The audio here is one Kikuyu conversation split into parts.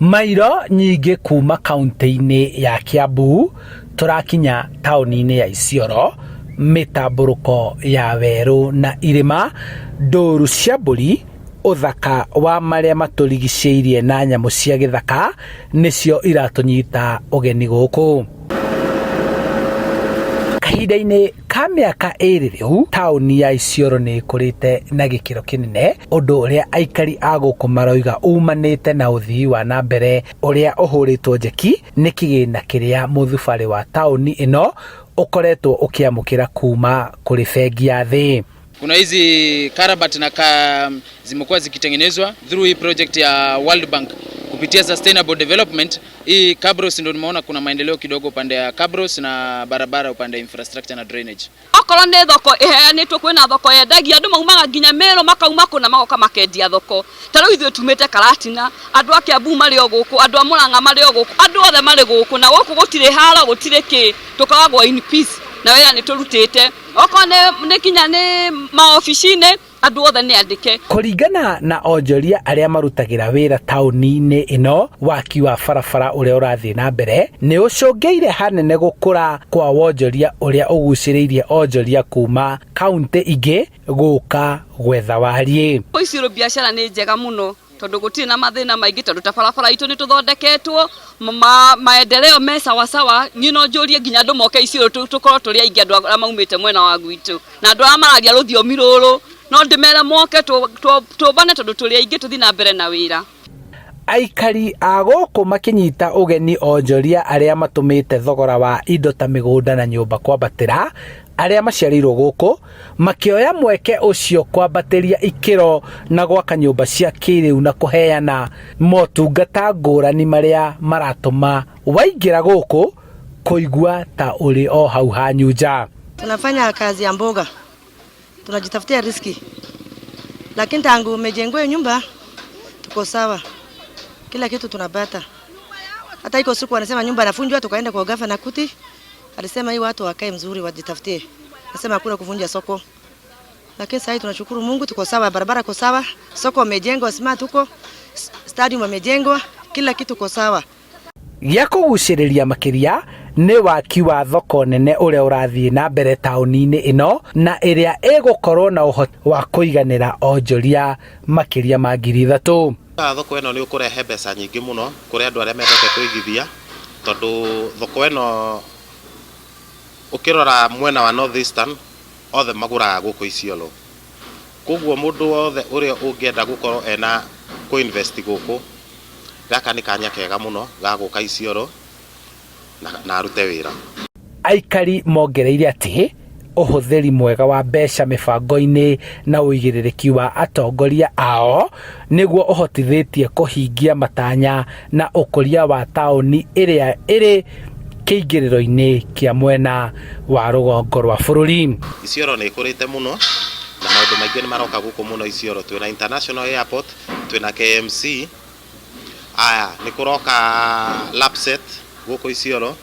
Mairo nyingĩ kuma kaunti-inĩ ya Kiambu tũrakinya taũni-inĩ ya Isiolo, mĩtambũrũko ya werũ na irĩma, ndũru cia mbũri, ũthaka wa marĩa matũrigicĩirie na nyamũ cia gĩthaka nĩcio iratũnyita ũgeni gũkũ. Kahinda-inĩ ka mĩaka ĩrĩ rĩu, taũni ya Isiolo nĩ ĩkũrĩte na gĩkĩro kĩnene, ũndũ ũrĩa aikari a gũkũ maroiga umanĩte na ũthii wa na mbere ũrĩa ũhũrĩtwo njeki nĩ kĩgĩna kĩrĩa mũthubarĩ wa taũni ĩno ũkoretwo ũkĩamũkĩra kuma kũrĩ bengi ya thĩ. Kuna hizi karabat na ka, zimekuwa zikitengenezwa through hii project ya World Bank kupitia sustainable development. Hii Cabros ndio nimeona kuna maendeleo kidogo upande ya Cabros na barabara upande ya infrastructure na drainage. Okorwo nĩ thoko ĩheanĩtwo, kwĩna thoko yendagia, andũ maumaga nginya Meru, makauma kũna, magoka makendia thoko. Ta rĩu ithuĩ tumĩte Karatina, andũ a Kiambu marĩ o gũkũ, andũ a Murang'a marĩ o gũkũ, andũ othe marĩ gũkũ, na gũkũ gũtirĩ haro, gũtirĩ kĩ, tũkoragwo in peace na wĩra nĩ tũrutĩte. Okorwo nĩ nginya nĩ maobici-inĩ, andũ othe nĩ andĩke. Kũringana na onjoria arĩa marutagĩra wĩra taũni-inĩ ĩno, waki wa barabara ũrĩa ũrathiĩ na mbere nĩ ũcũngĩire hanene gũkũra kwa wonjoria ũrĩa ũgucĩrĩirie onjoria kuma kaunti ingĩ gũka gwetha wariĩ. Isiolo biacara nĩ njega mũno tondũ gũtirĩ na mathĩna maingĩ, tondũ ta barabara itũ nĩ tũthondeketwo, maendeleo me sawasawa. Niĩ no njũrie nginya andũ moke Isiolo, tũkorwo tũrĩ aingĩ, andũ arĩa maumĩte mwena wa gwitũ na andũ arĩa mararia rũthiomi rũrũ, no ndĩmere moke tũmbane tondũ tũrĩ aingĩ, tũthiĩ na mbere na wĩra. Aikari a gũkũ makĩnyita ũgeni onjoria arĩa matũmĩte thogora wa indo ta mĩgũnda na nyũmba kwambatĩra, arĩa maciarĩirwo gũkũ makĩoya mweke ũcio kwambatĩria ikĩro na gwaka nyũmba cia kĩrĩu na kũheana motungata ngũrani marĩa maratũma waingĩra gũkũ kũigua ta ũrĩ o hau hanyu nja. Tunafanya kazi ya mboga, tunajitafutia riziki, lakini tangu umejengwa nyumba tuko sawa, kila kitu tunapata. Hata iko siku wanasema nyumba inavunjwa, tukaenda kwa gavana Kuti, alisema hii watu wakae mzuri wajitafutie, nasema hakuna kuvunja soko. Lakini sasa tunashukuru Mungu tuko sawa, barabara iko sawa, soko imejengwa smart huko, stadium imejengwa, kila kitu ko sawa. Gĩa kũgucĩrĩria makĩria nĩ waki wa thoko nene ũrĩa ũrathiĩ na mbere taũni-inĩ ĩno na ĩrĩa ĩgũkorwo na ũhoti wa kũiganĩra onjoria makĩria ma 3,000. Thoko ĩno nĩ ũkũrehe mbeca nyingĩ mũno kũrĩ andũ arĩa mendete kũigithia, tondũ thoko ĩno ũkĩrora mwena wa North Eastern othe magũraga gũkũ Isiolo. Koguo mũndũ wothe ũrĩa ũngĩenda gũkorwo ena kũ-invest gũkũ, gaka nĩ kanya kega mũno ga gũka Isiolo na arute wĩra. Aikari mongereire atĩ ũhũthĩri mwega wa mbeca mĩbango-inĩ na ũigĩrĩrĩki wa atongoria ao nĩguo ũhotithĩtie kũhingia matanya na ũkũria wa taũni ĩrĩa ĩrĩ kĩingĩrĩro-inĩ kĩa mwena wa rũgongo rwa bũrũri. Isiolo nĩ ĩkũrĩte mũno na maũndũ maingĩ nĩ maroka gũkũ mũno Isiolo. Twĩna international airport, twĩna KMC, aya nĩ kũroka Lapsset gũkũ Isiolo,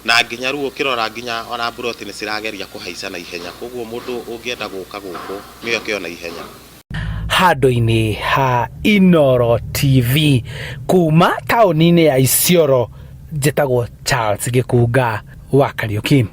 na nginya rĩu ũkĩrora nginya ona mburoti nĩ cirageria kũhaica na ihenya, koguo mũndũ ũngĩenda gũka gũkũ nĩ oke ona ihenya. Handũ-inĩ ha Inooro TV kuma taũni-inĩ ya Isiolo, njĩtagwo Charles Gĩkunga wa Kariũki.